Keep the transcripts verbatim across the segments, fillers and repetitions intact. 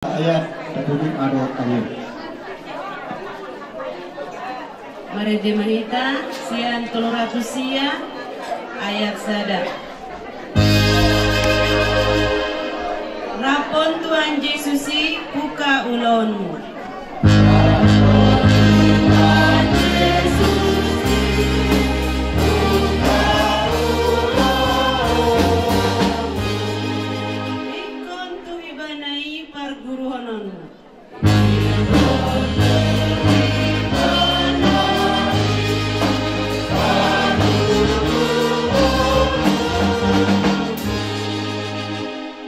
Ayat tolu pulu adong amin. Marende ma hita sian tolu ratus sia ayat sada. Rap on Tuhan Jesus i, buka ulaonmu. Ingkon tu Ibana i parguruhononmu.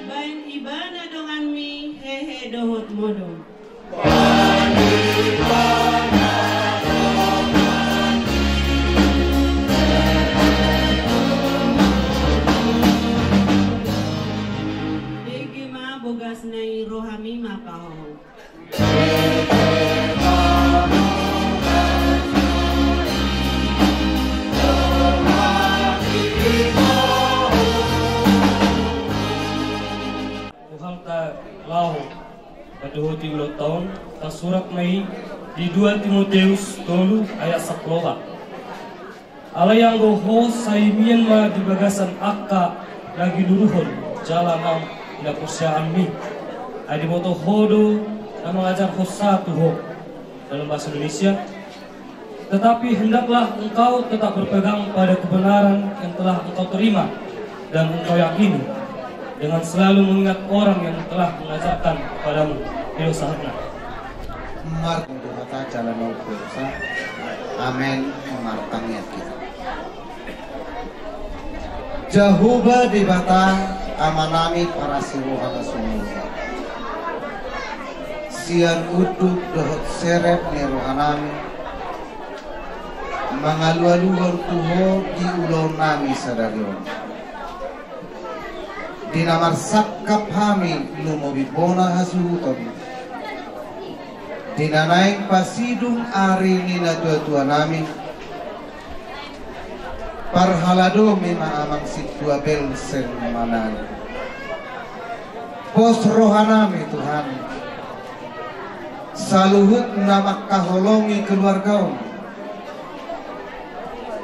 Baen Ibana donganmi hehe dohot modom. Bege ma bogasna i, rohami ma pahohom. Tuhanta laho mandohoti ulaonta on, tarsurat ma i di dua Timoteus tolu ayat sampulu opat. Alai anggo ho sai mian ma di bagasan angka na ginuruhon jala na hinaporseaonmi. Ai diboto ho do na mangajarhonsa tu ho. Dalam bahasa Indonesia, tetapi hendaklah engkau tetap berpegang pada kebenaran yang telah engkau terima dan engkau yakini, dengan selalu mengingat orang yang telah mengajarkan kepadamu. Ilo sahatna. Mar-, Tuhanta jala na umpeopsa. Amen. Martangiang hita. Jahowa Debata, Amanami parasi roha na sumurung. Sian unduk dohot serep ni rohanami, mangalualuhon tu ho di ulaonnami sadari on. Di na marsangkap hami lumobi bona hasuhuton, di na naeng pasidung ari ni natuatuanami, parhalado mi ma amang sintua Belsen manang. Pos rohanami Tuhan, saluhut na mangkaholongi keluarga on.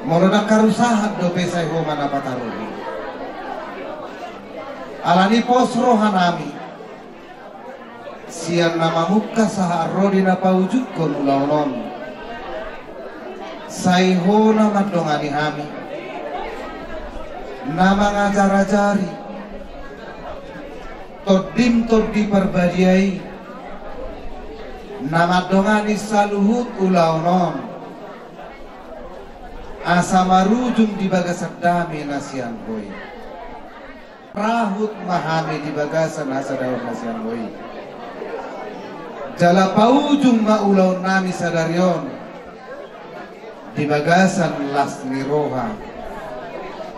Molo ndang harusahan dope sai ho ma na pataruhon. Alani pos rohanami, sian na mamungka sahat ro di na paujungkon ulaon on, sai ho na mandongani hami, na mangajarajari Tondim Tondi Parbadia i, na mandongani saluhut ulaon on, asa marujung di bagasan dame na sian ho i. Rahut ma hami di bagasan hasadaon na sian ho i. Jala paujung ma ulaonnami sadari on di bagasan las ni roha,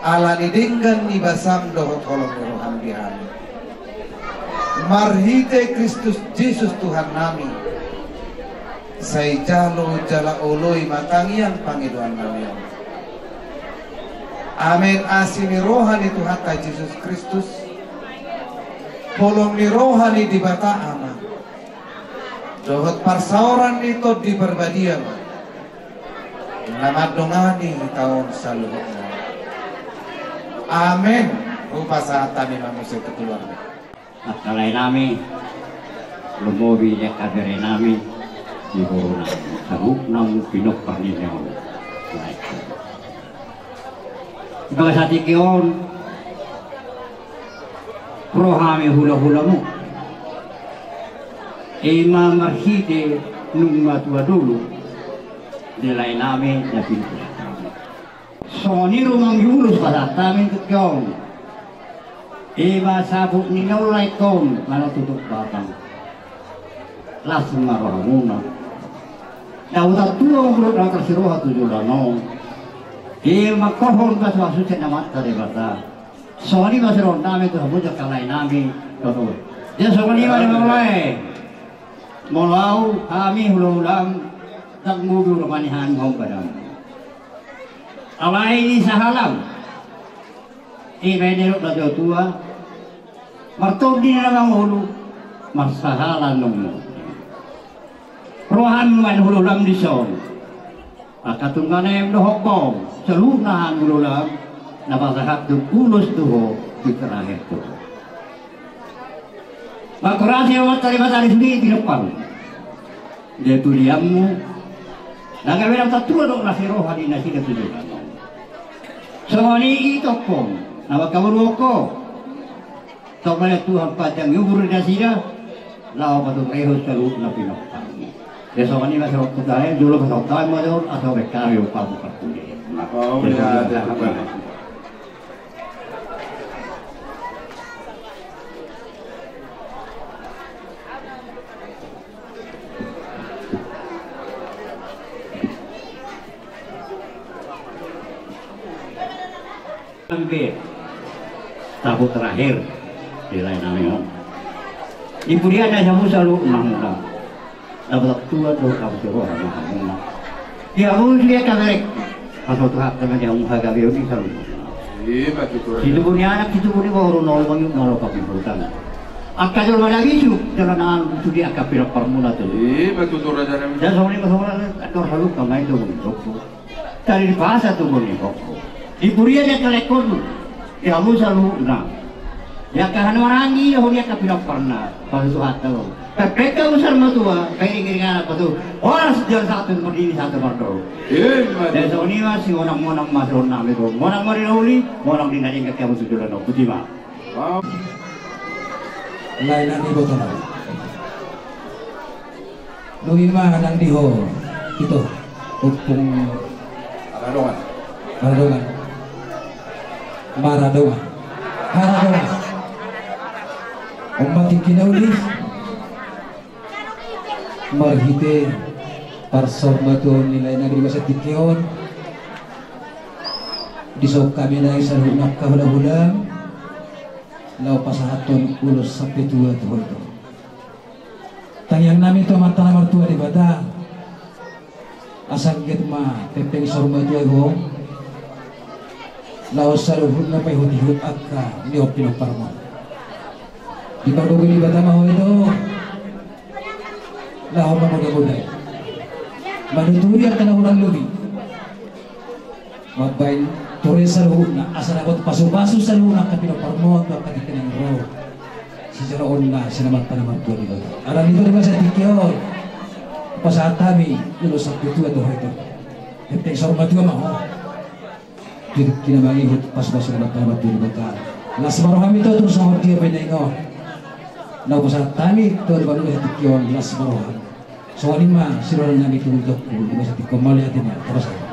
alani denggan ni basam dohot holong ni roham di hami. Marhite Kristus Jesus Tuhannami, sai jalo jala oloi ma tangiang pangidoannami on. Amen. Asi ni roha ni Tuhanta Jesus Kristus, holong ni roha ni Debata Ama, dohot parsaoran ni Tondi Parbadia ma, na mandongani hita on saluhutna. Amen. Hupasahat hami ma muse tu keluarga. Angka laenami, lumobi di angka berenami, di borunami, sabuk naung pinompar ni on. Di bagasan tingki on, ro hami hulahulamu, i ma marhite nunga tua dulu di laenami na pintu. Songon i rumang ni ulus pasahat hami tu tingki on, i ma sabuk ni na ulaon on, manang tutup batang. Las ma rohamuna. Daotan tua umur na kasi roha tu joloan on, i ma mangkorhon pasupasu sian Amanta Debata. Songon i ma sirohonnami tu hamu angka laenami. Dia songon i ma di mangulai. Molo au hami hulahulam, ndang mudur ma ni hami hombaram. Alai ni sahalam, i ma i didok natuatua, martondi na mangolu, Marsahalan nungnga. Roham nuaeng hululam dison. Angka tunggal na em dohot bom, saluhutna hangolulam, na pasahathon ulos tu ho, di terakhir tu ho. Mangkorasi ho ma tali matali sudi di depan. Dia tulianmu. Na gabe na tatua do na si roha di nasida tujuan. Songon i i tongkong, na mangkaboru ho. Tong ma Tuhan panjang umur ni nasida, laho paturehon saluhut na pinompar. Ia songon i ma songon tu tahe, jolo pasahat hami ma jolo, asa baen hami umpama parpudi. Mauliate. Sampe tapu terakhir di lae nami on. Di pudian na samu saluhutna muna. Dapat tuan do kamu coba sama kamu. Di hamu sude kamerek. Asal Tuhan tangan yang hagabe uni saluhutna. Situbu ni anak, situbu ni boru, nol mangihut, nol papihutan. Angka jolma na bisuk, jala na anu sude angka pinomparmuna tu. Songon i ma songon i, andor saluhut pamain tu mangihut. Tali di pasa tu moni ho. Di puria dia kalekon. Di hamu saluhutna. Di angka hanoarangi, di hamu angka pinomparna. Pasu Tuhanta do. Pepeka usar matua, pairing-iring anak patu. Horas dia satu mardini satu mardoru. Ia songon i ma si monang-monang ma songon nami do. Monang ma di na uli, monang di na denggan, hamu tu joloan on. Botima. Lae nami, botima. Dung i ma nang di ho, ito, ompung Maradongan. Maradongan. Maradongan. Maradongan. On ma tingki na uli. Marhite parsaurmatuaon ni lae nami di bagasan tingki on. Dison hami nai saluhutna angka hula-hula. Laho pasahathon ulos sampe tua tu ho ito. Tangiang nami tu Amanta na martua Debata. Asa anggiat ma pempeng saurmatua i ho. Laho saluhutna paihut-ihut angka nion pinomparmuna. Dipargogoi Debata ma ho ito. Laho mamoda-moda i. Manuturi angka na hurang lobi. Mambaen ture saluhutna, asa dapot pasu-pasu saluhutna angka pinomparmuna tu angka tingki na naeng ro. Sijalo on na sian Amanta na martua Debata. Alani i di bagasan tingki on, pasahat hami ulos sampe tua tu ho ito. Pempeng saurmatua ma ho. Di tingki na mangihut, pasu-pasu ni Amanta na martua Debata. Las ma roham ito tu songon dia pe na ingot. Na hupasahat hami tu di bagasan tingki on, las ma roham. Songon i ma siroha nami tu joloan on, di bagasan tingki on. Mauliate ma, tapasada.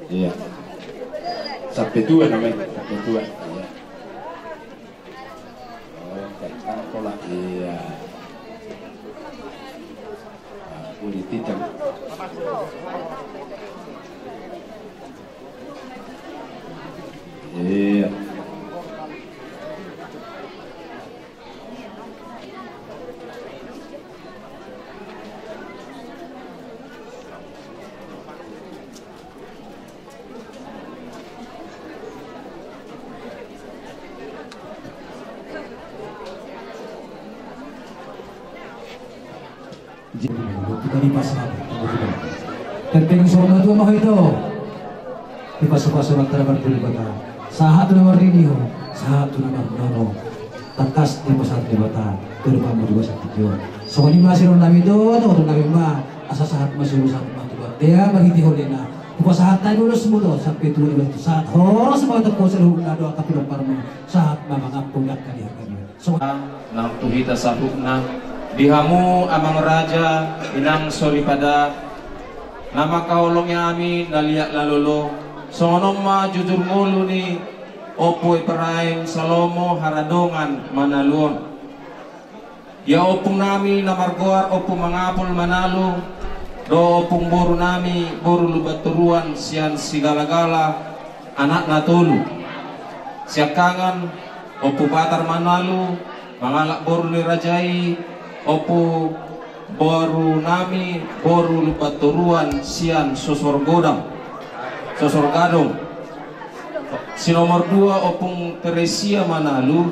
Ia. Sampe tua nama i, sampe tua. Ia. Oh, tangkol lah, ia. Politik kan. Ia. Jadi, kita di pasar. Pempeng saurmatua ma ho ito. Dipasu-pasu Amanta na martua Debata. Sahat tu na mardidi ho, sahat tu na marnono. Tangkas dipasahat Debata tu rohamu di bagasan tingki on. Songon i ma siroha nami tu, tu nami ma. Asa sahat ma solu sahat ma tu batea marhite holena. Hupasahat hami ulos muto sampe tua di bagasan tingki on. Sahat horas ma tu ho saluhutna dohot angka pinomparmu. Sahat ma mangampung angka di hami. Nang tu hita saluhutna, di hamu amang raja, inang soripada, na mangkaholongi hami na liat na lolo, songon on ma jujur ngolu ni Ompu Ibrahim Salomo Haradongan Manalu on. Ia ompung nami na margoar Ompu Mangapul Manalu, dohot ompung boru nami boru Lumbantoruan sian Sigalagala, anakna tolu. Siangkangan, Ompu Patar Manalu, mangalap boru ni raja i, Ompu boru nami, boru Lumbantoruan sian Sosor Godang. Sosor Gadong. Si nomor dua, Ompung Teresia Manalu,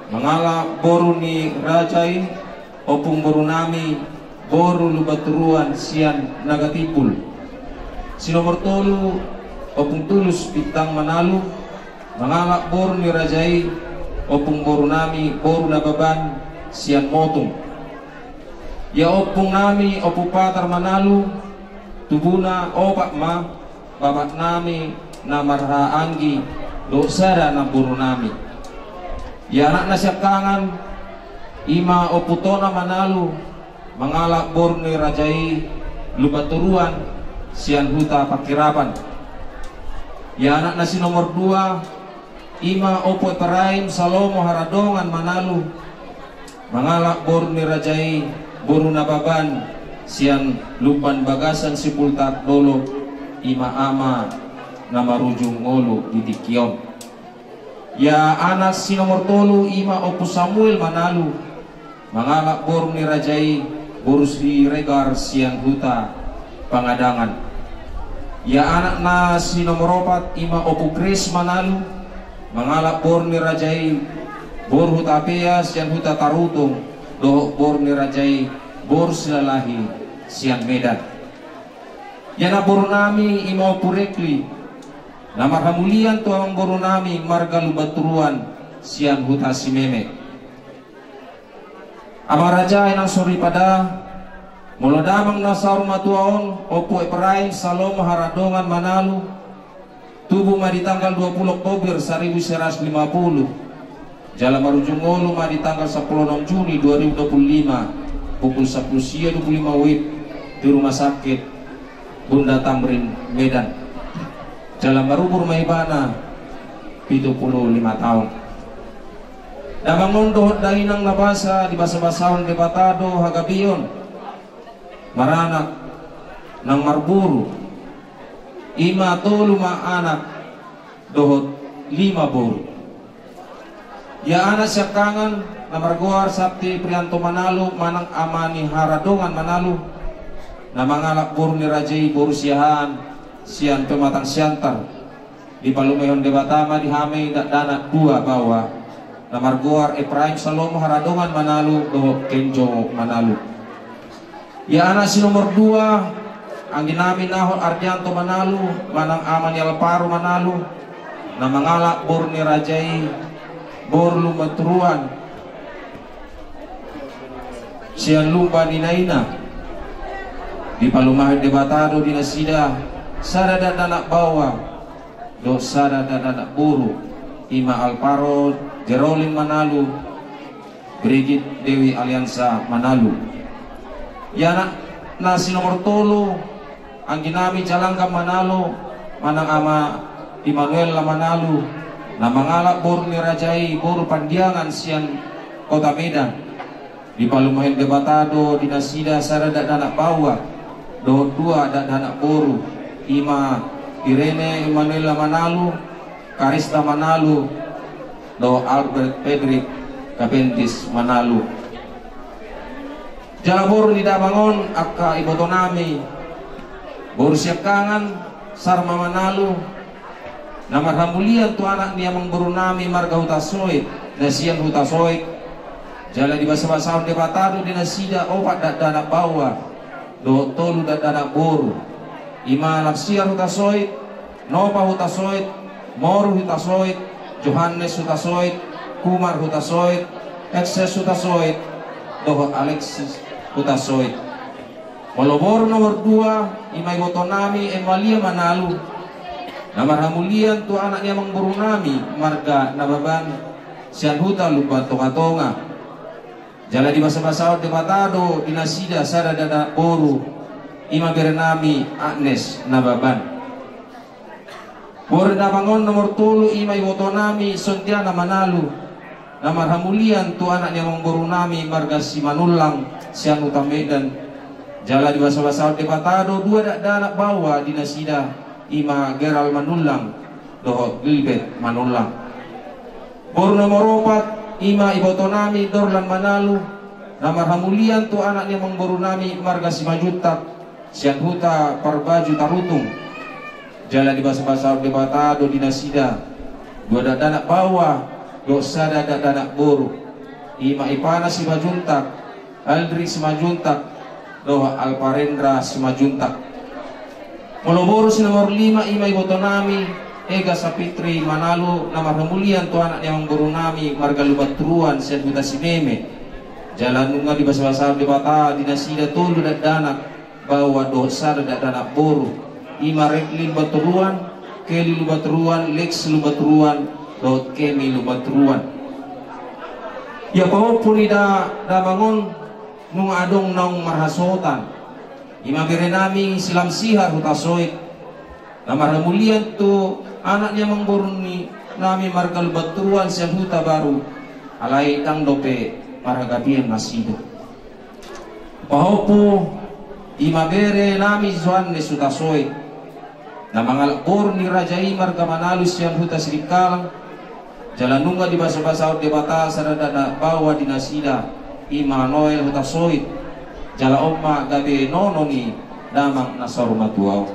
mangalap boru ni raja i, Ompung boru nami, boru Lumbanturuan sian Nagatimbul. Si nomor tolu, Ompung Tulus Bintang Manalu, mangalap boru ni raja i, Ompung boru nami, boru Nababan sian Motung. Ia ompung nami, Ompu Patar Manalu, tubuna opat ma, bapak nami na marhaha anggi, dohot sada namboru nami. Ia anakna siangkangan, ima Ompu Tona Manalu, mangalap boru ni raja i, Lumbanturuan sian huta Pangkirapan. Ia anakna si nomor dua, ima Ompu Epraim Salomo Haradongan Manalu, mangalap boru ni raja i, boru Nababan sian Lumban Bagasan Sipultak Dolok, ima ama na marujung ngolu di tingki on. Ia anak si nomor tolu, ima Ompu Samuel Manalu, mangalap boru ni raja i, boru Siregar sian huta Pangadangan. Ia anakna si nomor opat, ima Ompu Kris Manalu, mangalap boru ni raja i, boru Hutapea sian huta Tarutung, dohot boru ni raja i, boru Silalahi sian Medan. Ia namboru nami, ima Ompu Rekli, na marhamulian tu amangboru nami marga Lumbanturuan sian huta Simeme. Amang raja, inang soripada, molo damang na saur matua on, Ompu Epraim Salomo Haradongan Manalu, tubu ma di tanggal dua puluh Oktober saribu sia ratus lima puluh, jala marujung ngolu ma di tanggal sampulu onom Juni dua ribu dua puluh lima, pukul sampulu sia dua puluh lima wib, di Rumah Sakit Bunda Tamrin, Medan. Jala marumur ma ibana pitu puluh lima taon. Damang on dohot dainang na basa, dibasabasahon Debata do hagabeon, maranak nang marboru, ima tolu ma anak dohot lima boru. Ia anak siangkangan, na margoar Santi Prianto Manalu manang Ama ni Haradongan Manalu, na mangalap boru ni raja i, boru Siahaan sian Pematang Siantar. Dipalumehon Debata ma di hami dakdanak dua baoa, na margoar Epraim Salomo Haradongan Manalu dohot Kenjo Manalu. Ia anak si nomor dua, anggi nami Nahot Ardianto Manalu manang Ama ni Alvaro Manalu, na mangalap boru ni raja i, boru Lumbanturuan sian Lumban Inaina. Dipalumehon Debata do di nasida sada dakdanak baoa dohot sada dakdanak boru, ima Alvaro Jerolin Manalu, Brigit Dewi Aliansa Manalu. Ia anak na si nomor tolu, anggi nami Jalanggang Manalu manang Ama Immanuela Manalu, na mangalap boru ni raja i, boru Pandiangan sian kota Medan. Dipalumehon Debata do di nasida sada dakdanak baoa dohot dua dakdanak boru, ima Irene Immanuela Manalu, Karista Manalu, dohot Albert Fredrik Cavendish Manalu. Jala boru ni damang on, angka iboto nami, boru siangkangan Sarma Manalu, na marhamulian tu anak ni amangboru nami marga Hutasoit, na sian Hutasoit. Jala dibasabasahon Debata do di nasida opat dakdanak baoa dohot tolu dakdanak boru, ima Lapsiar Hutasoit, Nopa Hutasoit, Moru Hutasoit, Johannes Hutasoit, Kumar Hutasoit, Ekses Hutasoit, dohot Alexis Hutasoit. Molo boru nomor dua, ima iboto nami Emalia Manalu, na marhamulian tu anak ni amangboru nami marga Nababan sian huta Lumban Tongatonga. Jala dibasabasahon Debata do di nasida sada dakdanak boru, ima bere nami Agnes Nababan. Boru ni damang on nomor tolu, ima iboto nami Sontiana Manalu, na marhamulian tu anak ni amangboru nami marga Simanullang sian huta Medan. Jala dibasabasahon Debata do dua dakdanak baoa di nasida, ima Geral Manullang dohot Gilbert Manullang. Boru nomor opat, ima iboto nami Dorlan Manalu, na marhamulian tu anak ni amangboru nami marga Simanjuntak sian huta Parbaju Tarutung. Jala dibasabasahon Debata do di nasida dua dakdanak baoa dohot sada dakdanak boru. I ma Ipana Simanjuntak, Aldrik Simanjuntak, dohot Alparendra Simanjuntak. Molo boru si nomor lima i ma ibotonami Ega Sapitri Manalu, na marhamulian tu anak ni amangborunami marga Lumbantoruan sian Huta Simeme. Jala nunga dibasabasahon Debata di nasida tolu dakdanak baoa dohot sada dakdanak boru, i ma Redli Lumbantoruan, Keli Lumbantoruan, Lex Lumbantoruan, dohot Kemi Lumbantoruan. Ia pahompu ni da-, damang on nunga adong naung marhasohotan, i ma berenami Silam Sihar Hutasoit, na marhamulian tu anak ni amangborunami marga Lumbantoruan sian Hutabaru, alai ndang dope marhagabean nasida. Pahompu, i ma berenami Johannes Hutasoit, na mangalap boru ni raja i marga Manalu sian Huta Sidikalang. Jala nunga dibasabasahon Debata sada dakdanak baoa di nasida, i ma Noel Hutasoit. Jala on ma gabe nono ni damang na saur matua on.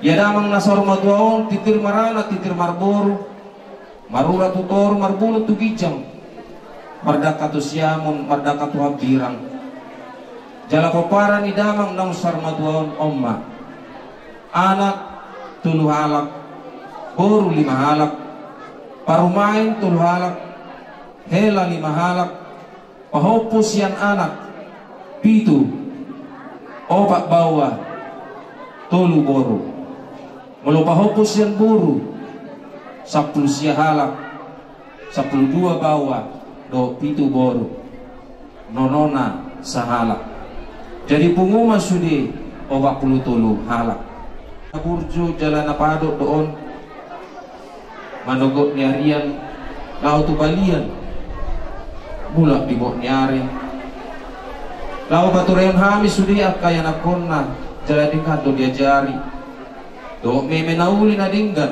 Ia damang na saur matua on, tintin maranak, tintin marboru, marura tu toru, marbulung tu ginjang, mardangka tu siamun, mardangka tu hambirang. Jala pomparan ni damang naung saur matua on, on ma: anak tolu halak, boru lima halak, parumaen tolu halak, hela lima halak, pahompu sian anak pitu, opat baoa, tolu boru. Molo pahompu sian boru, sampulu sia halak, sampulu dua baoa dohot pitu boru, nonona sahalak. Jadi pungu ma sude opat pulu tolu halak. Na burju jala na padot do on. Manogot ni arian, laho tu balian, mulak di bot ni ari. Laho paturehon hami sude angka ianakhonna, jala denggan do diajari. Dohot meme na uli na denggan,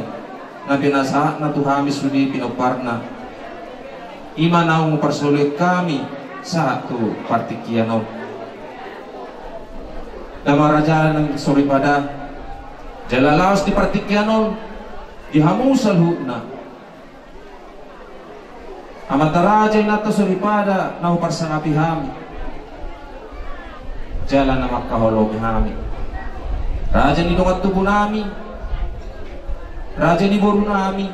na pinasahatna tu hami sude pinomparna. I ma naung parsaulian hami sahat tu partingkian on. Damang raja nang soripada, jala laos di partingkian on, di hamu saluhutna. Amanta raja, inanta soripada na huparsangapi hami, jala na mangkaholongi hami. Raja ni dongan tubunami, raja ni borunami,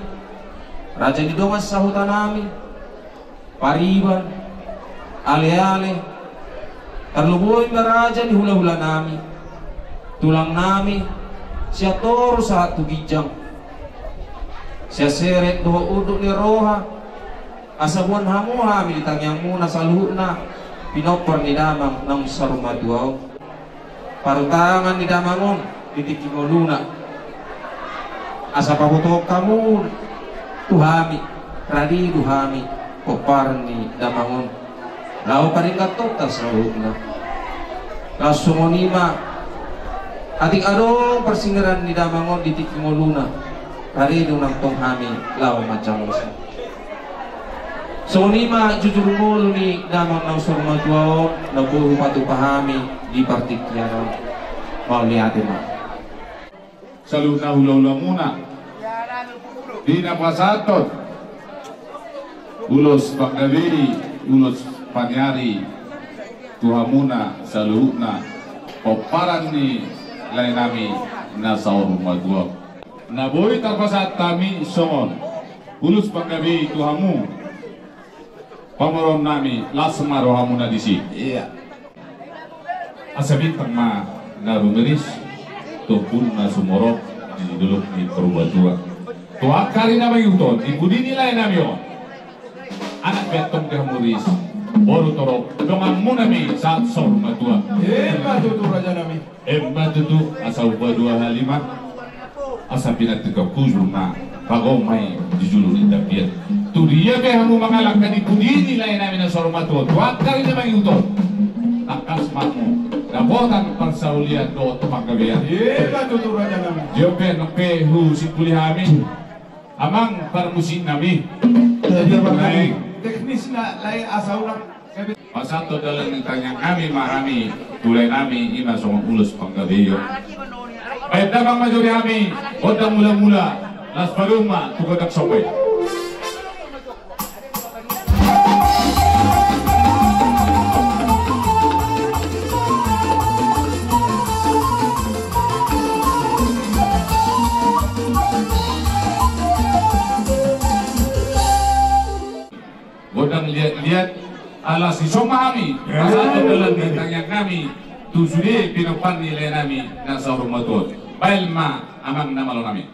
raja ni dongan sahutanami, pariban, aleale, tarlumobi ma raja ni hulahulanami, tulangnami, sian toru sahat tu ginjang, sian serep dohot unduk ni roha, asa boan hamu hami di tangiangmuna saluhutna, pinompar ni damang naung saur matua on. Parutangan ni damang on di tingki ngoluna, asa pabotohon hamu tu hami, rade do hami pomparan ni damang on, laho paringgatonta saluhutna. Laos songon i ma, atik adong parsingeran ni damang on di tingki ngoluna, rade do nang tong hami laho manjamosi. Songon i ma jujur ngolu ni damang naung saur matua on, na boi hupatupa hami di partingkian on. Mauliate ma. Saluhutna hulahulamuna, di na pasahathon ulos panggabean, ulos paniari tu hamuna saluhutna, pomparan ni laenami na saur matua on. Na boi tarpasahat hami songon ulos panggabean tu hamu pamoruonnami, las ma rohamuna disi. Ia. Asa bintang ma na rumiris, tombun na sumorop di dolok ni Purbatua. Tu angka ari na mangihut on, di pudi ni laenami on, anak be antong di hamu ris, boru torop, donganmuna be sahat saur matua. Emma tutu, rajanami. Emma tutu, asa upa dua hali ma, asa pinantikhon hujur ma, pagomai di julu ni tapian. Tu dia pe hamu mangalangka di pudi ni laenami na saur matua, tu angka ari na mangihut on, tangkas ma hamu dapotan parsaulian dohot panggabean. Emma tutu, rajanami. Dia pe nang pe husimpuli hami, amang parmusiknami. Jadi, amang, teknisna lae asa unang. Pasahat tu dalan ni tangiangnami ma hami tu laenami, i ma songon ulos panggabean. Baen damang ma jo di hami gondang mula-mula, laos padomu ma tu gondang somba i. Gondang liat-liat, ala sisomba hami, eh, pasahathon dalan ni tangiang nami tu sude pinompar ni lae nami na saur matua on. Baen ma amang na malo nami.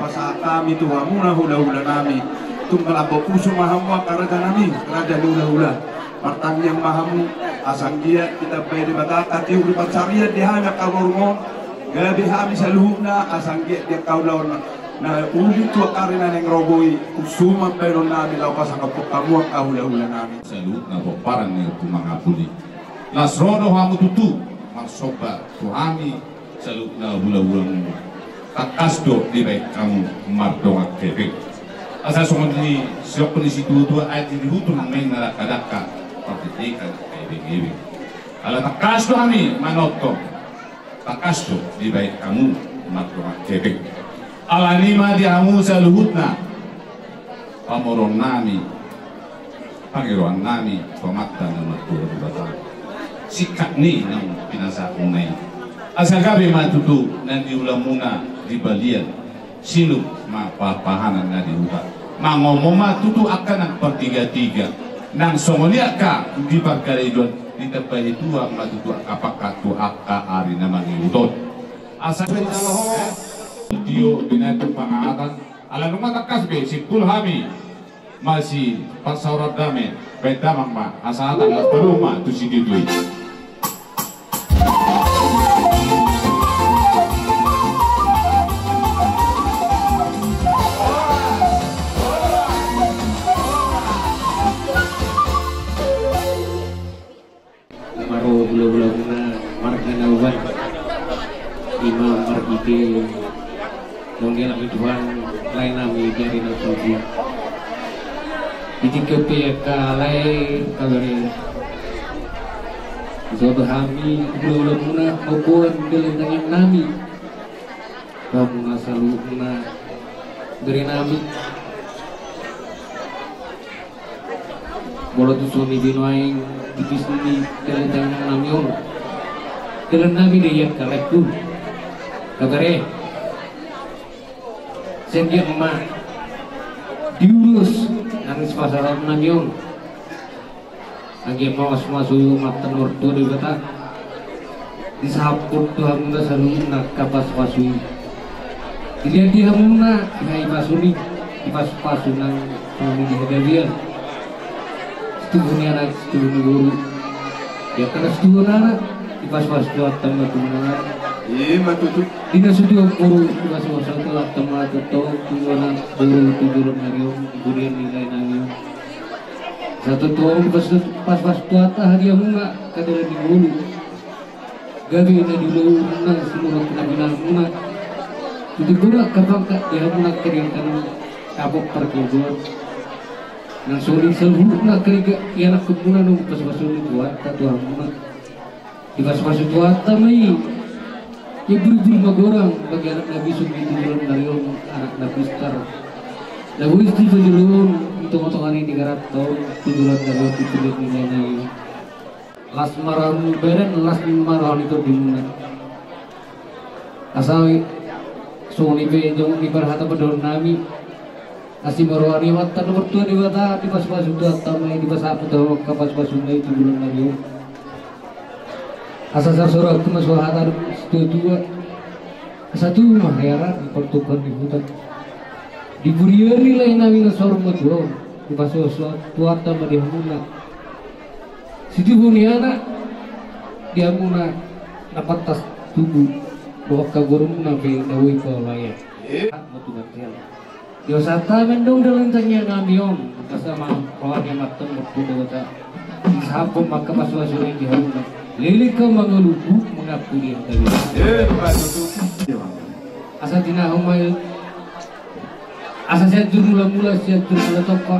Pasahat hami tu hamuna hulahula nami. Tung malambok pusu ma hamu angka raja nami, raja ni hulahula. Martangiang ma hamu, asa anggiat ditambai Debata angka tiur ni pansarian di hami angka borungkon. Gabe hami saluhutna, asa anggiat di angka ulaon na uli tu angka ari na naeng ro boi, tung suman baenon nami laho pasangap hamu angka hulahula nami. Saluhutna pomparan ni Ompu Mangapuli. Las ro do hamu tutu, marsomba tu hami, saluhutna hulahula muna. Tangkas do dibaen hamu mardongan hepeng. Asa songon ni siok ni situatua aji di hutu mangmain na dangkadangka, pardidikan hepeng-hepeng. Ala tangkas do hami manonton, tangkas do dibaen hamu mardongan hepeng. Alani ma di hamu saluhutna, pamoruon nami, pangidoan nami tu Amanta na martua Debata. Singkat ni naung pinasahatmuna i. Asa gabe ma tutu na niulamuna di balian, sinur ma pahanpahanan na di huta. Mangomo ma tutu angka nang partigatiga. Nang songon i angka di parkarejoan, ditambai Tuhan ma tutu angka pangkat tu angka ari na mangihut on. Asa tio binatu pangatan, ala nunga tangkas be simpul hami masiparsaoran dame, baen damang ma, asa hata las parumaen tu situtu i. Maro hulahula muna marga na uban, ima marhite naung dialap ni Tuhan lae nami di ari na tubu. Di tingki on pe angka lae, kabare, diboto hami hulahula muna mamboan dalan tangiang nami. Hamuna saluhutna bere nami. Molo tung songon i be nuaeng di pos ni dalan tangiang nami on, dalan nami do i angka laengku. Kabare, sai anggiat ma diulos nang sipasahaton nami on. Anggiat ma mamasu-masu Amanta na martua Debata. Disahaphon tu hamuna saluhutna angka pasu-pasu i. Dilehon di hamuna di hahipason i, dipasu-pasu nang songon i di hagabean. Situbu ni anak, situbu ni boru. Di angka na situbuan anak, dipasu-pasu Tuhanta ma tu manang. Ima tutu. Di na situbuan boru, dipasu-pasu Tuhanta ma tu, tu, tu anak boru tu joloan ni ari on, di burian ni lae nami on. Satutu on dipasu-pasu Tuhanta hadiamuna angka dalan ni ngolu. Gabe na di ulaonmuna sinurat na binahenmuna. Tutu godang angka pangkat di hamuna angka di angka na dapot parkeluargaan. Nang songon i saluhutna angka di ianakhonmuna naung dipasu-pasu ni Tuhanta tu hamuna. Dipasu-pasu Tuhanta ma i. Ia buru-buru ma godang bagi anak na bisuk di tu joloan ni ari on, anak na pistar. Na boi di tu joloan on, di tonga-tonga ni negaranta on, tu joloan ni ari on, di pinggan ni lae nami. Las ma roha ni badan, las ma roha ni tondimuna. Asa songon i pe jongjong ni parhata pandohan nami. Asi ma roha ni Amanta na martua Debata, dipasu-pasu Tuhanta ma i, dipasahat ma tu hamu angka pasu-pasuna i tu joloan ni ari on. Asa sasorang tu ma suhatan situa-tua. Asa tubu ma hera di partumpahan ni huta. Di burian ni lae nami na saur matua on, dipasu-pasu Tuhanta ma di hamuna. Situbu ni anak di hamuna na pantas tubu, dohot angka borumuna pe na boi paulaon. Di sahat hami mandok dalan tangiang nami on, asa ma roha ni Amanta na martua Debata. Disahaphon ma angka pasu-pasu i di hamuna. Leleng hamu mangolu, mangampuni hami. Asa tinahu ma i. Asa Sianjur Mula-mula, Sianjur Mula Tompa.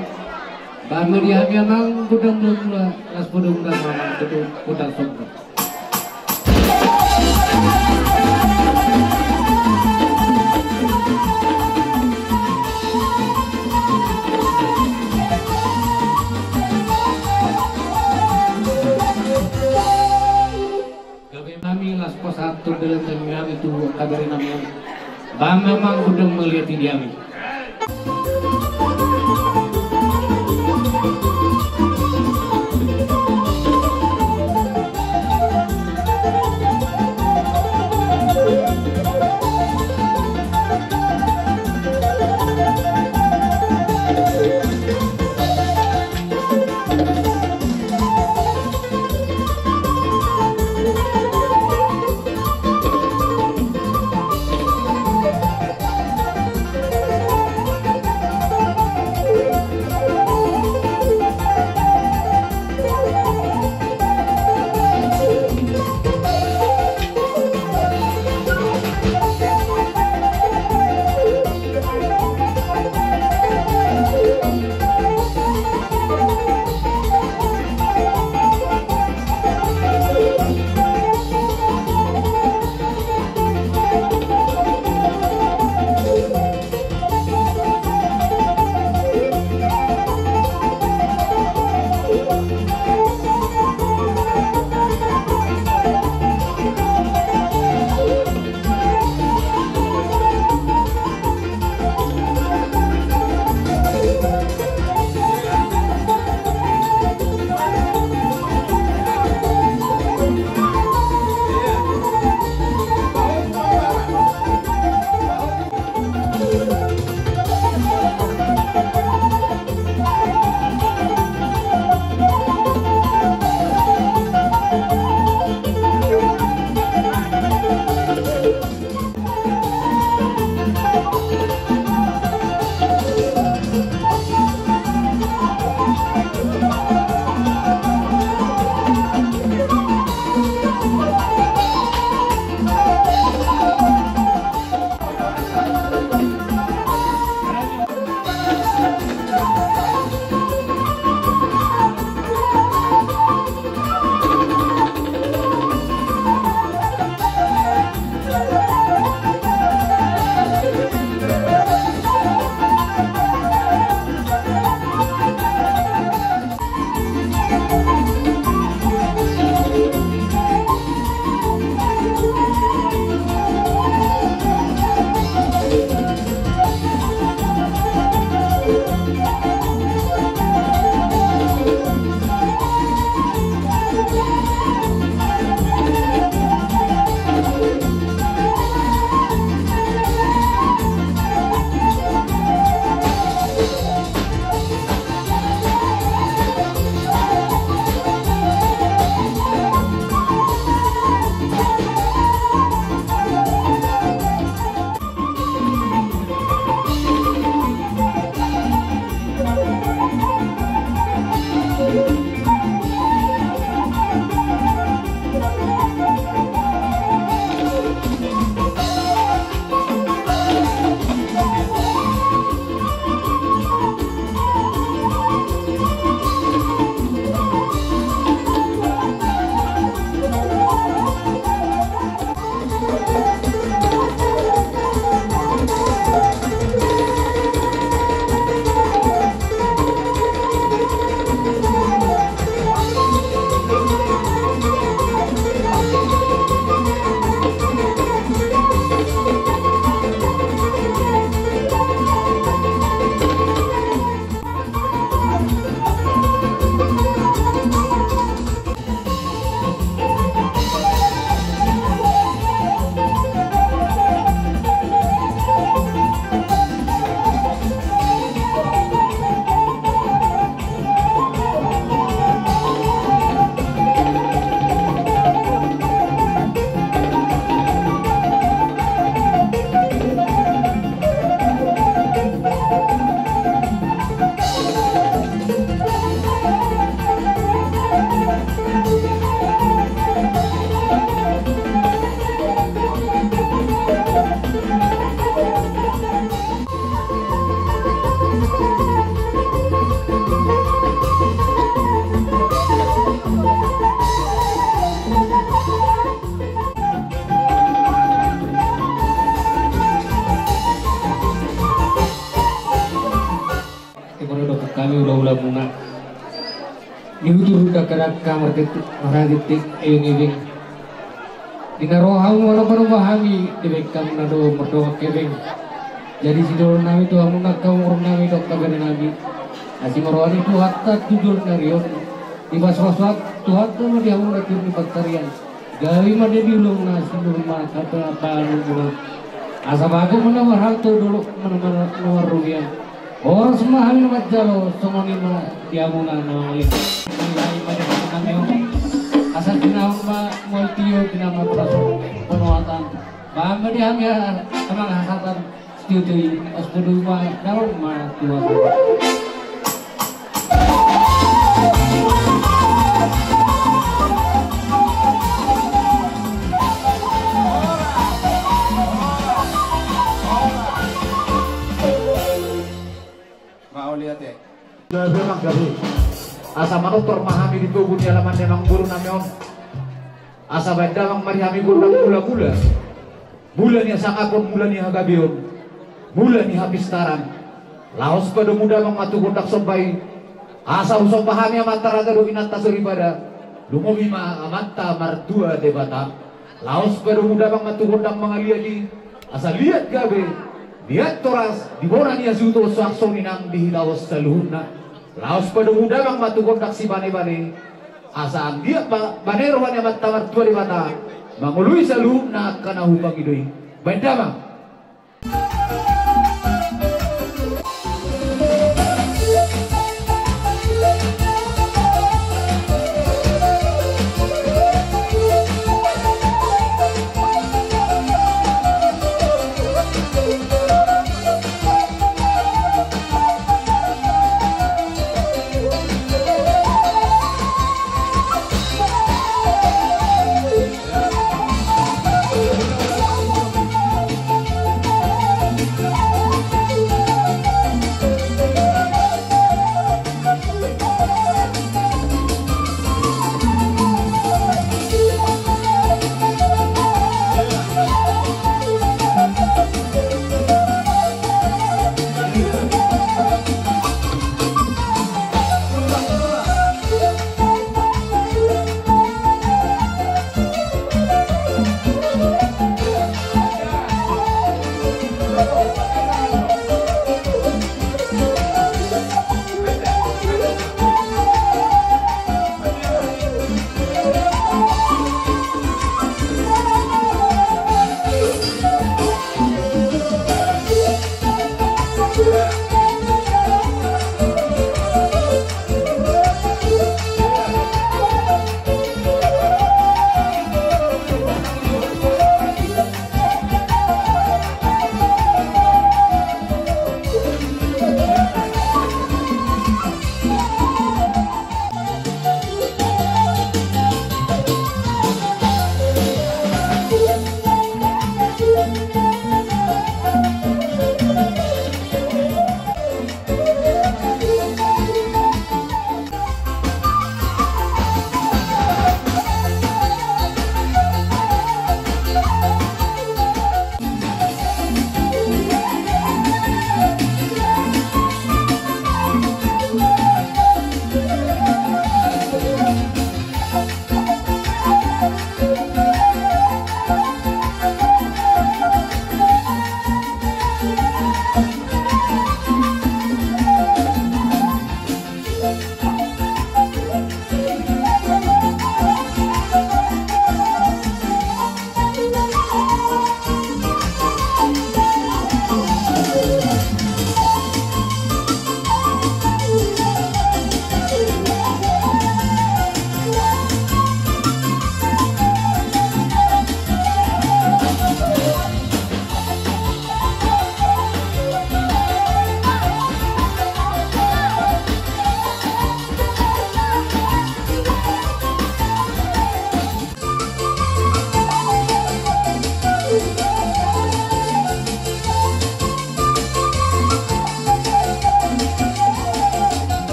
Bahen ma di hami amang gondang mula-mula, las poda mula amang gondang somba. Gabe nami las pasahathon dalan tangiang nami tu angka bere nami on. Bahen ma amang gondang mauliate di hami. Hami hulahulamuna, di hutur dangkadangka, margittik margittik, ebeng-ebeng. Di na ro hamu manoba-noba hami, dibaen hamu na do mardongan hepeng. Jadi sidolnami tu hamuna, angka umurnami dohot habadanami, asi ma roha ni Tuhanta tu joloan ni ari on. Dipasu-pasu Tuhanta ma di hamuna tir ni pansarian. Gabe ma di ulaon na sinur ma hata panumbuhan. Asa bagot ma na marhalto, dolok ma na marrobean. Horas ma hami na manjalo, songon i ma di hamuna na mangalehon. Mulai ma di hamuna on, asa tinaon ma mual tio di na marpasu ponuatan. Bahen ma di hami amang hasahatan. Tio-tio i, as peduma, daun ma tua. Mauliate. Gabe ma gabe. Asa manortor ma hami di togu ni alaman ni amangboru nami on. Asa baen damang ma di hami gondang mula-mula. Mula ni hasangapon, mula ni hagabeon, mula ni hapistaran. Laos padomu damang ma tu gondang somba i. Asa husomba hami amanta raja dohot inanta soripada. Lumobi ma amanta martua Debata. Laos padomu damang ma tu gondang mangaliat i. Asa liat gabe, liat horas, di bona ni hasuhuton, suang songon i nang di hita on saluhutna. Laos padomu damang ma tu gondang sibane-bane. Asa anggiat ba-, bane roha ni amanta martua Debata mangoloi saluhutna angka na hupangido i. Baen damang.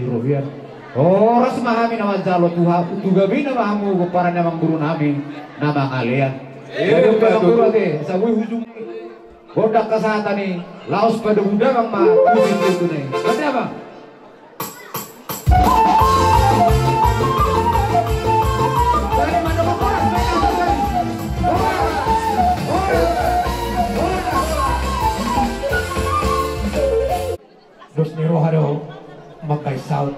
Rohian. Horas ma hami na manjalo tu ha-, tu gabina ma hamu pomparan ni amangboru nami na mangalean. Emma tutu. Ate, sabui hujung. Gondang hasahatan i, laos padomu damang ma tu situtu i. Banda ma. Dos ni roha do mangkaisahon.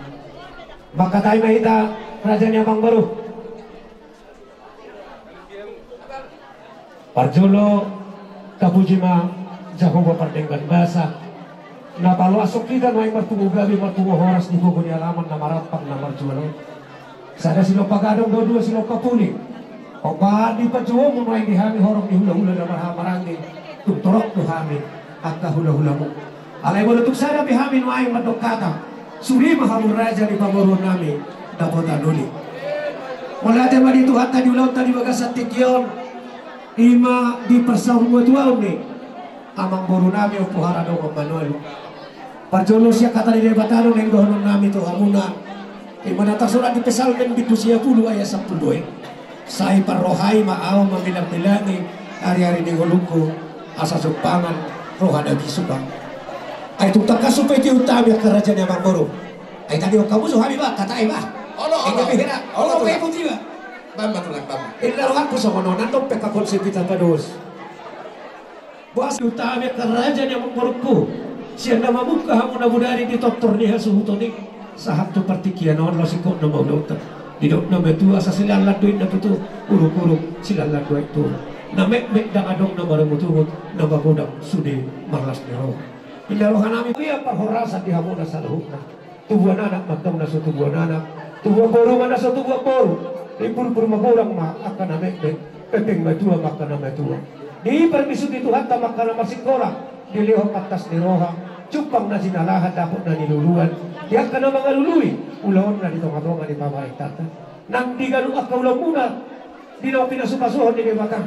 Mangkatai ma hita, raja ni amangboru. Parjolo, tapuji ma Jahowa pardenggan basa, na paloashon hita nuaeng marpungu gabe, marpungu horas di pogu ni alaman na marampang na marjual on. Sada silompa gadong do, dua silompa puli. Opat di panjouonmu nuaeng di hami horong ni hulahula na marhahamaranggi, tung torop do hami angka hulahulamu. Alai molo tung sada pe hami nuaeng mandok hata, suri ma hamu raja ni pamoruon nami, dapotan uli. Mauliate ma di Tuhanta di ulaonta di bagasan tingki on, i ma di parsaurmatuaon ni amangboru nami Ompu Haradongon Manualu. Parjolo sian hata ni Debata do naeng dohonon nami tu hamuna. I ma na tarsurat di Psalmen bindu sia pulu ayat sampulu dua i. Sai parrohai ma ahu mamilangmilangi ariari ni ngolungku, asa jumpangan roha na bisuk ahu. Ai tung tangkas hupaihutihut hami angka raja ni amangboru. Ai tadingkon hamu jo hami ba, hata i ba. Olo, olo. Ai gabe hira. Olo, olo, Tulang. Hupaihutihut iba. Bam ma, Tulang, bam ma. Inna rohangku songon on, andon pe hamu konsip hita pados. Boasa hupaihutihut hami angka raja ni amangborungku, sian na mamungka hamu na bodari di tortor ni hasuhuton i, sahat tu partingkian on laos ingkon na mauliate. Didok na matua, asa silalan do inna tutu, uruk-uruk silalan do aek turu. Na metmet ndang adong na marungutungut, na magodang sude marlas ni roha. Inna roha nami, ia parhorasan di hamuna saluhutna. Tubuan anak ma antong na so tubuan anak, tubuan boru ma na so tubuan boru. Imburubur ma godang ma angka na metmet, pempeng matua ma angka na matua. Diparmisut ni Tuhanta ma angka na marsingkola, dilehon pantas ni roha, jumpang na jinalahan, dapot na niluluan di angka na mangalului ulaonna di tongatonga ni pamarentanta. Nang di ganup angka ulaonmuna di na pinasupasuhon ni Debata.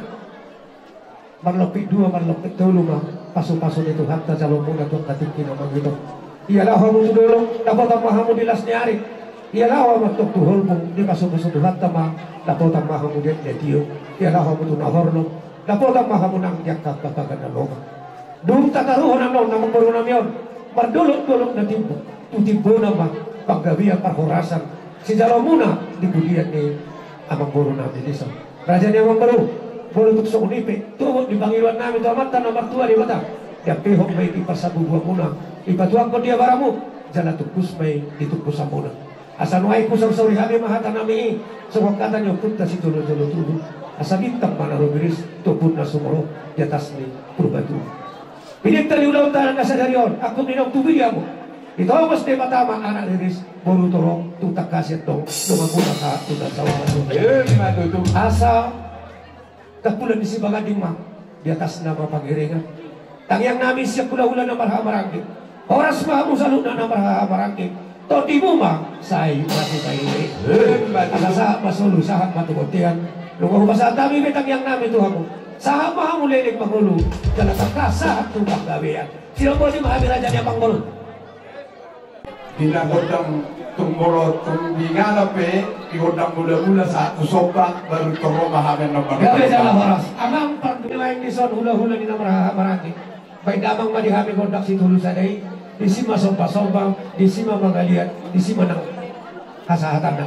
Marlompit dua, marlompit tolu ma pasupasu ni Tuhanta jaloonmuna tu angka tingki na mangihut on. Ia laho hamu tu dolok, dapotan ma hamu di las ni ari. Ia laho hamu antong tu holbung, dipasupasu Tuhanta ma, dapotan ma hamu di aek na tio. Ia laho hamu tu na hornop, dapotan ma hamu nang di angka papaga na lomak. Dung tataruhon annon amangboru nami on mardolokdolok na timbo, tu timbona ma panggabean parhorasan sijaloonmuna di pudian ni amangboru nami dison. Raja ni amangboru, molo tung songon i pe, tubu di pangidoan nami tu Amanta na martua Debata, diampehon ma i di parsabubuanmuna, dipatuangkon di abaramu, jala tungkus ma i di tungkusanmuna. Asa nuaeng husaursauri hami ma hata nami i, songon hata ni ompunta sijolojolo tubu, asa bintang ma na rumiris tu ombun na sumorop di atas ni Purbatua. Pinta ni ulaonta na sadari on, angkup ni naung tubu i hamu. Ditongos Debata ma anak riris, boru torop, tung tangkas i antong donganmuna sahat tu na saur matua. Emma tutu. Asa tampulan ni Sibaganding ma, di atasna ma pangiringan. Tangiang nami sian hulahula na marhahamaranggi. Horas ma hamu saluhutna na marhahamaranggi. Tondimu ma sai masipairing. Emma tutu. Asa sahat ma solu, sahat ma tu bontean. Nunga hupasahat hami be tangiang nami tu hamu. Sahat ma hamu leleng mangolu, jala tangkas sahat tu panggabean. Sian on boti ma hami raja ni amangboru. Di na gondang tung molo tung di ngana pe, di gondang mulamula sahat tu somba, baru tong ro ma hami na. Gabe jala horas. Amang, parduaeng dison hulahula ni na marhahamaranggi. Baen damang ma di hami gondang situlusada i, disi ma sombasomba, disi ma mangaliat, disi ma nang hasahatanna.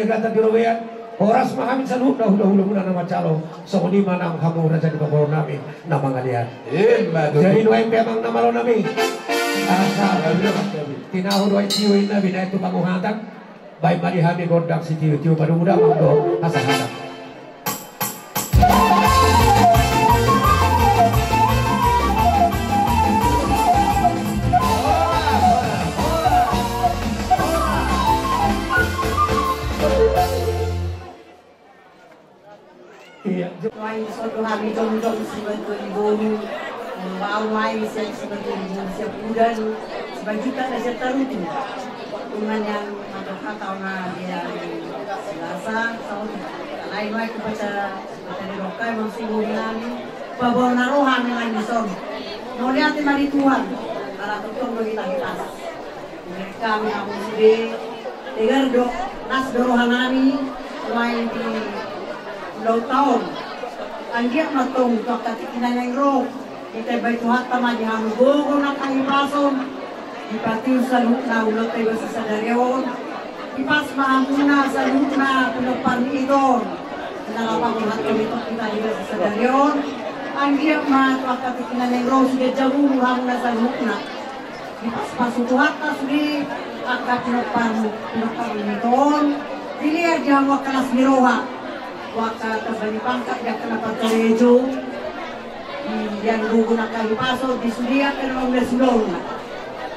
Gata di robean, horas ma hami saluhutna hula-hula muna na manjalo, songon i ma nang hamu raja ni pamoruon nami na mangalean. Ima tutu. Jadi nuaeng pe amang na malo nami. Asa tinahu do aek tio i na binaen tu panguhatan, baen ma di hami gondang sitio-tio, padomu damang do hasahatan. Iya. Nuaeng dison do hami jongjong sibagian ni boru. Baru nuaeng sian sibagian ni boru, sian pudan, sibagian na sian tarutung. Ima nian mandok hata on na dia Selasa, saut. Alai nuaeng hubaca hata ni roha i, mangsi boru nami. Paboa na ro hami nuaeng dison. Mauliate ma di Tuhan, ala tongtong do hita hipas. Mereka mengaku sude, tegar do, las do roha nami, nuaeng di ulaonta on. Anggiat ma tong tu angka tingki na naeng ro, ditambai Tuhanta ma di hamu gogo nang hahipason, dipatiur saluhutna ulaonta di bagasan sadari on, hipas ma hamuna saluhutna pinomparmu i tong, na laho paborhathon i tong hita di bagasan sadari on, anggiat ma tu angka tingki na naeng ro sude jabu umur hamuna saluhutna. Dipasupasu Tuhanta sude angka pinomparmu, pinomparmu i tong. Dilehon di hamu angka las ni roha. Tu angka tamba ni pangkat, di angka na parkarejo. Di angka gogo nang hahipason, di sude angka na mangula siulaonna.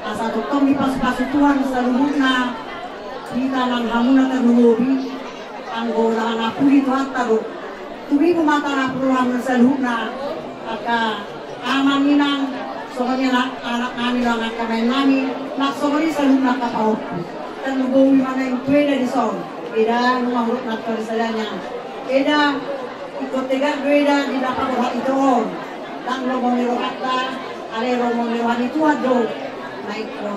Asa tongtong dipasupasu Tuhan saluhutna. Hita nang hamuna tarlumobi. Anggo na mangapuli Tuhanta do. Tumibu ma tangkas ni roha hamuna saluhutna. Angka amang inang, songon i anak, anak nami dohot angka maen nami, nang songon i saluhutna angka pahompu. Tarlumobi ma naeng tu eda dison. Eda, nunga huruk nang tu ari sadana. Eda, ingkon tegar do eda di na paborhat ito on. Ndang lomo ni rohanta, alai lomo ni roha ni Tuhan do. Na ingkon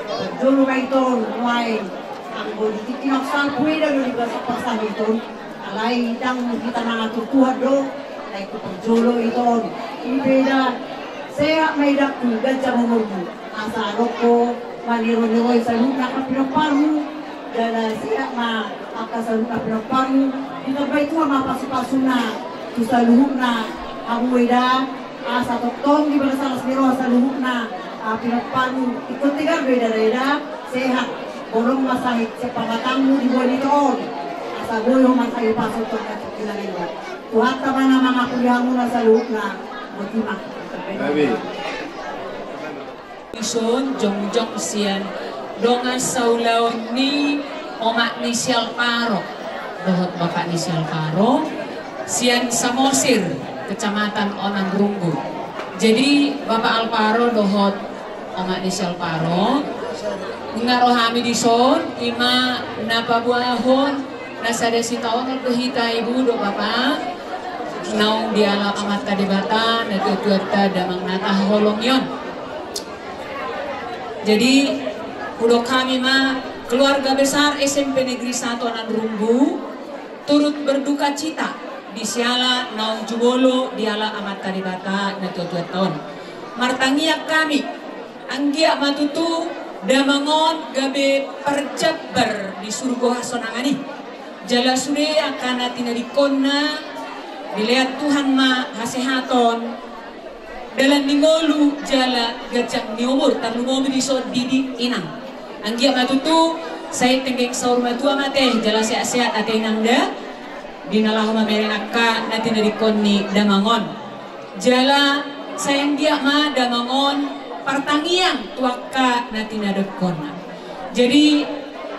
parjolo ma ito on, nuaeng. Anggo di tingki na salpu eda do di bagasan pasahaton. Alai ndang hita mangatur Tuhan do, na ingkon parjolo ito on. I pe eda, sehat ma edangku, ganjang umurmu. Asa adong ho maniroi-niroi saluhutna angka pinomparmu. Jala sehat ma angka saluhutna pinomparmu. Ditambai Tuhan ma pasupasuna tu saluhutna hamu eda. Asa tongtong di bagasan las ni roha saluhutna, ah, pinomparmu, ingkon tegar do eda, eda, sehat. Bolon ma sahit sian pamatangmu di boan ito on. Asa boi ho marhahipason tu angka tingki na naeng ro. Tuhanta ma na mangapuli hamuna saluhutna. Botima. Amin. Dison jongjong sian dongan saulaon ni omak ni si Alvaro dohot bapak ni si Alvaro, sian Samosir, Kecamatan Onan Runggu. Jadi, Bapak Alvaro dohot omak ni si Alvaro, nunga ro hami dison, ima na paboahon na sada sitaonon do hita, ibu dohot bapak, naung diala Amanta Debata natuatuanta, damangnata, haholongion. Jadi, hudok hami ma, keluarga besar S M P Negeri Satu Onan Runggu turut berduka cita di siala naung jumolo diala Amanta Debata natuatuanta on. Martangiang hami, anggiat ma tutu damang on gabe parjambar di surgo hasonangan i. Jala sude angka na tinadingkonna, dilehon Tuhan ma hasehaton, dalan ni ngolu jala ganjang ni umur, tarlumobi dison di, di inang. Anggiat ma tutu, sai tenggeng saur matua ma ate, jala sehat-sehat ate inang da, di na laho mamereng angka na tinadingkon ni damang on. Jala sai anggiat ma damang on partangiang tu angka na tinadingkonna. Jadi,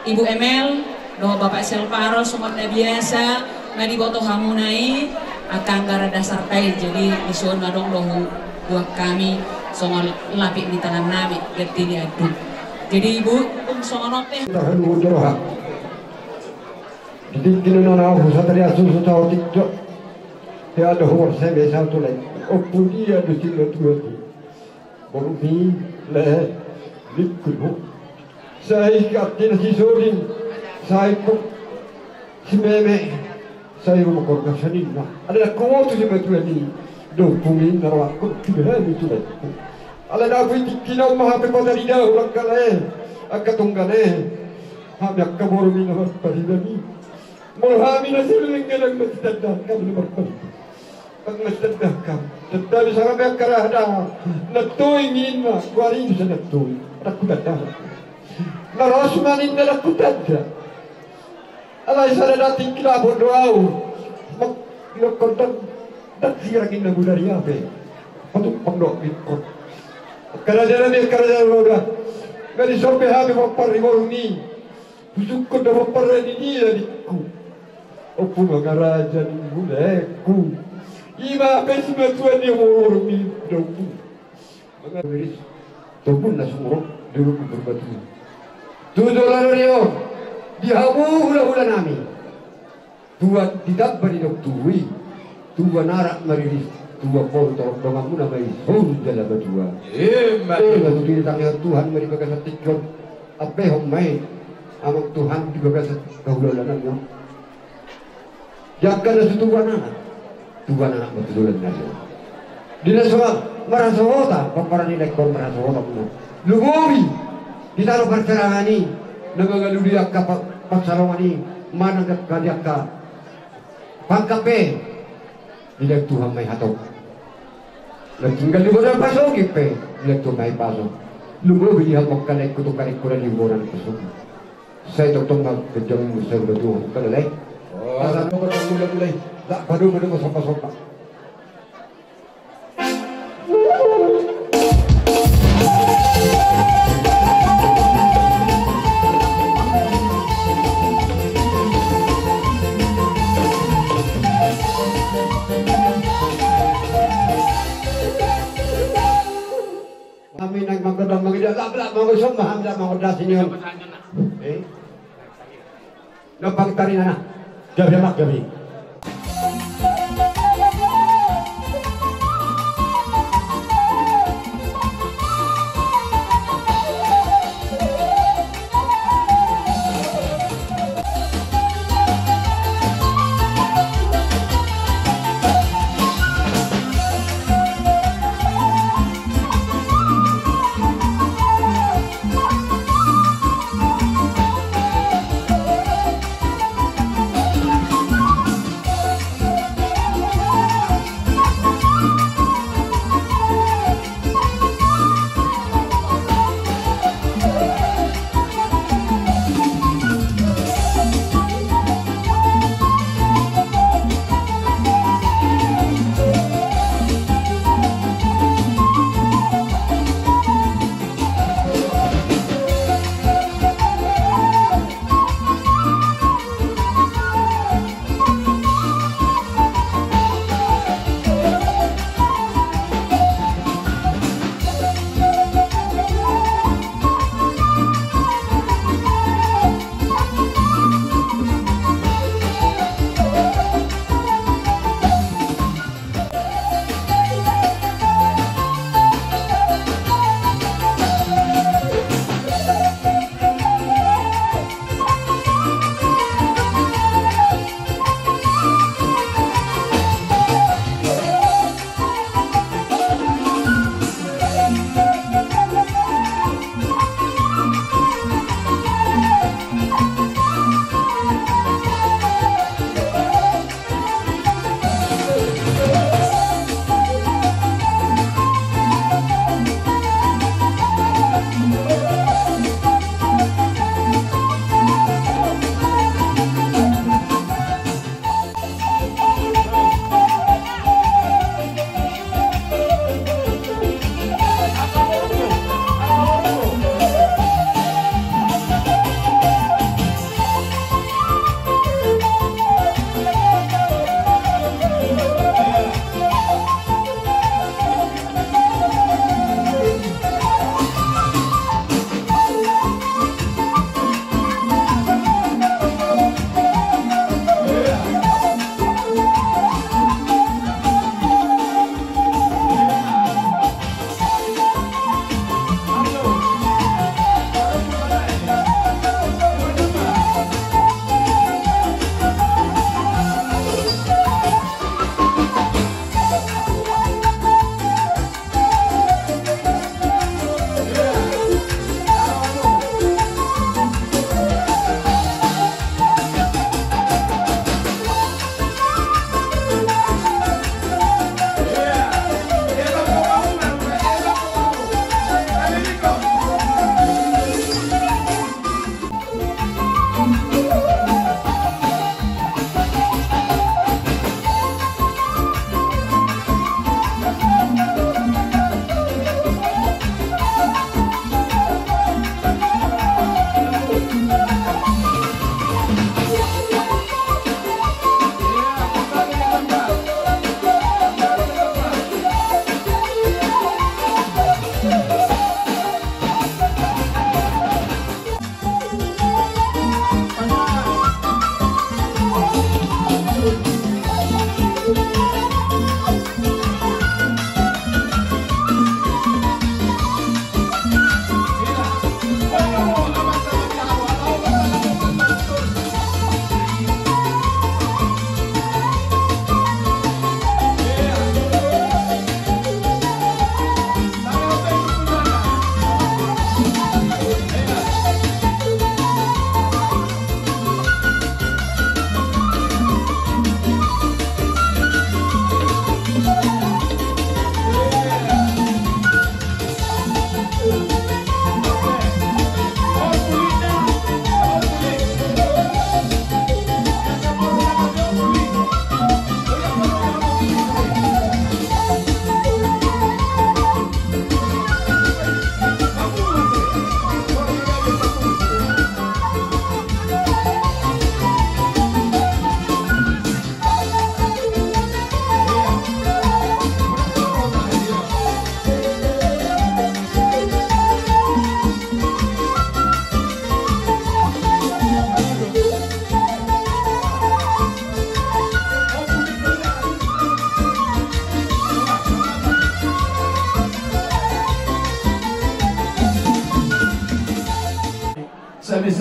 Ibu Emel, dohot Bapak si Alvaro, songon na biasa, na diboto hamuna i, angka anggaran dasarta i, jadi dison adong do hubuat hami, songon lapik ni tangan nami, ganti ni andung. Jadi Ibu, songon on pe. Tahan mundur ha. Di tingki na nahu satria susu tau tiktok. Dia ada humor saya biasa tu lai. Ompung dia di tinggal dua tu. Borumi, le, lingkun ho. Sai katina si Soding, sai kok si Meme, sai rumah keluarga saninna. Ada kumotu si matua ni, dohot pungi na rohakku, tidak ada itu lagi. Ala dapu i tingki na maha pe patari dahu, angka lae, angka tonggane. Hami angka borumi na marpariban i. Molo hami na sirling, ndang masitandahon hami na martanda. Ndang masitandahon hami. Tanda bisa hami angka raja. Na toing ninna, goar i bisa na toing. Ndang hutanda. Na ros ma ninna, ndang hutanda. Alai sada dating kilapon do ahu. Mak, didokkon ndang, ndang sirang ninna mudari ape. Patumpang do ingkon. Angka raja nami, angka raja na roda. Nga dison be hami pomparan ni boru i. Husungkun do pomparan ni dia ningku. Ompu mangaraja ninna hulahulangku. I ma pe simatua ni boru i do ompu. Mangariris. Tombun na sumurung di Rukun Purbatua. Tu joloan ni on, di hamu hulahula nami. Tuan ditamba ni dok tubu i. Tuan arak mariris, tuan boru torop donganmuna ma i, soru jala matua. Ima. Ima tutu ditangihon Tuhan ma di bagasan tingki on. Ampehon ma i, amang Tuhan, di bagasan hahulahulaan on. Jangka na so tubuan anak, tubuan anak ma tu joloan nari on. Di na so marhasohotan, pomparan ni lae on marhasohotan ma. Lumobi di tano parsirangan i, na mangalului angka pa-, pansalongan i, manang angka di angka pangkap pe, dilehon Tuhan ma i hatop. Na tinggal di bona pasogit pe, dilehon Tuhan ma i paso. Lumobi di hamu angka laengku tu angka laengku na di bona pasogit. Sai tongtong ma ganjang muse uda tuhu kada lai. Oh. Asa no kada mulai mulai. Tak padu padu pasompa sompa. Hami nang manggodang mangida, lak, lak, mangosok ma hami, lak, manggoda sini on. Eh? Lopang tari nana. Gabe, lak, gabe.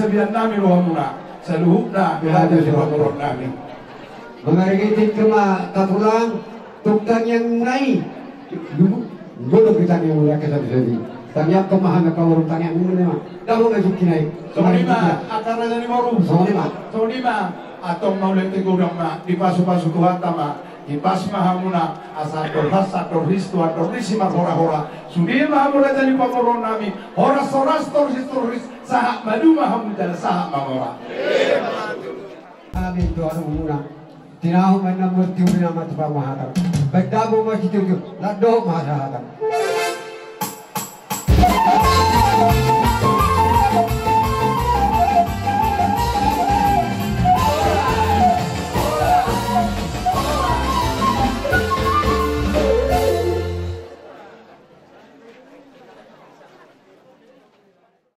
Bian nami rohamuna saluhutna. Bian nami rohamuna. Mangarigi tingki ma tapulang tung tangiang muna i. Godang di tangiang muna kesan sedi. Tangiang ko maha na paurung tangiang muna ma. Dabu na jukki nai. Songon i ma. Akar raja ni boru. Songon i ma. Songon i ma. Antong mauliate godang ma dipasupasu Tuhanta ma. Hipas ma hamuna asa andor hasa andor his tu andor ni si marhorahora. Sude ma hamu raja ni pamoruon nami. Horas horas torhis torhis. Sahat ma duma hamu jala sahat ma mora. Amin tu hamu muna. Tinahu ma inna murti uli nama tu pamahatan. Baik dabu ma situtu. Lado ma hasahatan.